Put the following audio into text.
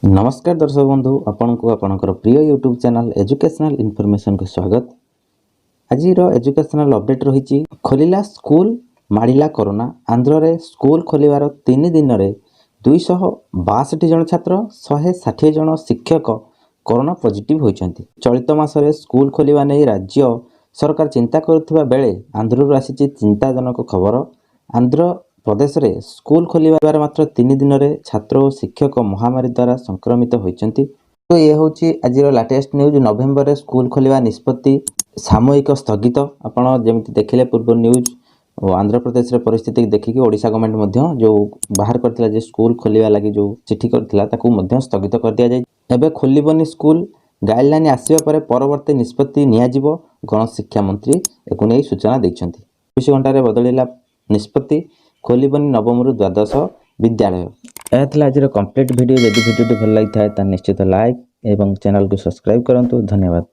ନମସ୍କାର ଦର୍ଶକ ବନ୍ଧୁ, ଆପଣଙ୍କୁ ଆପଣଙ୍କର ପ୍ରିୟ ୟୁଟ୍ୟୁବ୍ ଚ୍ୟାନେଲ୍ ଏଜୁକେସନାଲ୍ ଇନଫର୍ମେସନ୍କୁ ସ୍ୱାଗତ। ଆଜିର ଏଜୁକେସନାଲ୍ ଅପଡ଼େଟ୍ ରହିଛି, ଖୋଲିଲା ସ୍କୁଲ, ମାଡ଼ିଲା କରୋନା। ଆନ୍ଧ୍ରରେ ସ୍କୁଲ ଖୋଲିବାର 3 ଦିନରେ 262 ଜଣ ଛାତ୍ର, 160 ଜଣ ଶିକ୍ଷକ କରୋନା ପଜିଟିଭ୍ ହୋଇଛନ୍ତି। ଚଳିତ ମାସରେ ସ୍କୁଲ ଖୋଲିବା ନେଇ ରାଜ୍ୟ ସରକାର ଚିନ୍ତା କରୁଥିବା ବେଳେ ଆନ୍ଧ୍ରରୁ ଆସିଛି ଚିନ୍ତାଜନକ ଖବର। ଆନ୍ଧ୍ରପ୍ରଦେଶରେ ସ୍କୁଲ ଖୋଲିବାର ମାତ୍ର 3 ଦିନରେ ଛାତ୍ର ଓ ଶିକ୍ଷକ ମହାମାରୀ ଦ୍ୱାରା ସଂକ୍ରମିତ ହୋଇଛନ୍ତି। ତ ଇଏ ହେଉଛି ଆଜିର ଲାଟେଷ୍ଟ ନ୍ୟୁଜ୍। ନଭେମ୍ବରରେ ସ୍କୁଲ ଖୋଲିବା ନିଷ୍ପତ୍ତି ସାମୟିକ ସ୍ଥଗିତ। ଆପଣ ଯେମିତି ଦେଖିଲେ ପୂର୍ବ ନ୍ୟୁଜ୍ ଓ ଆନ୍ଧ୍ରପ୍ରଦେଶର ପରିସ୍ଥିତିକୁ ଦେଖିକି ଓଡ଼ିଶା ଗଭର୍ଣ୍ଣମେଣ୍ଟ ମଧ୍ୟ ଯେଉଁ ବାହାର କରିଥିଲା ଯେ ସ୍କୁଲ ଖୋଲିବା ଲାଗି ଯେଉଁ ଚିଠି କରିଥିଲା, ତାକୁ ମଧ୍ୟ ସ୍ଥଗିତ କରିଦିଆଯାଇଛି। ଏବେ ଖୋଲିବନି ସ୍କୁଲ। ଗାଇଡ଼ଲାଇନ୍ ଆସିବା ପରେ ପରବର୍ତ୍ତୀ ନିଷ୍ପତ୍ତି ନିଆଯିବ। ଗଣଶିକ୍ଷା ମନ୍ତ୍ରୀ ଏକୁ ନେଇ ସୂଚନା ଦେଇଛନ୍ତି। 24 ଘଣ୍ଟାରେ ବଦଳିଲା ନିଷ୍ପତ୍ତି, ଖୋଲିବନି ନବମରୁ ଦ୍ୱାଦଶ ବିଦ୍ୟାଳୟ। ଏହା ଥିଲା ଆଜିର କମ୍ପ୍ଲିଟ୍ ଭିଡ଼ିଓ। ଯଦି ଭିଡ଼ିଓଟି ଭଲ ଲାଗିଥାଏ, ତାହେଲେ ନିଶ୍ଚିତ ଲାଇକ୍ ଏବଂ ଚ୍ୟାନେଲକୁ ସବସ୍କ୍ରାଇବ୍ କରନ୍ତୁ। ଧନ୍ୟବାଦ।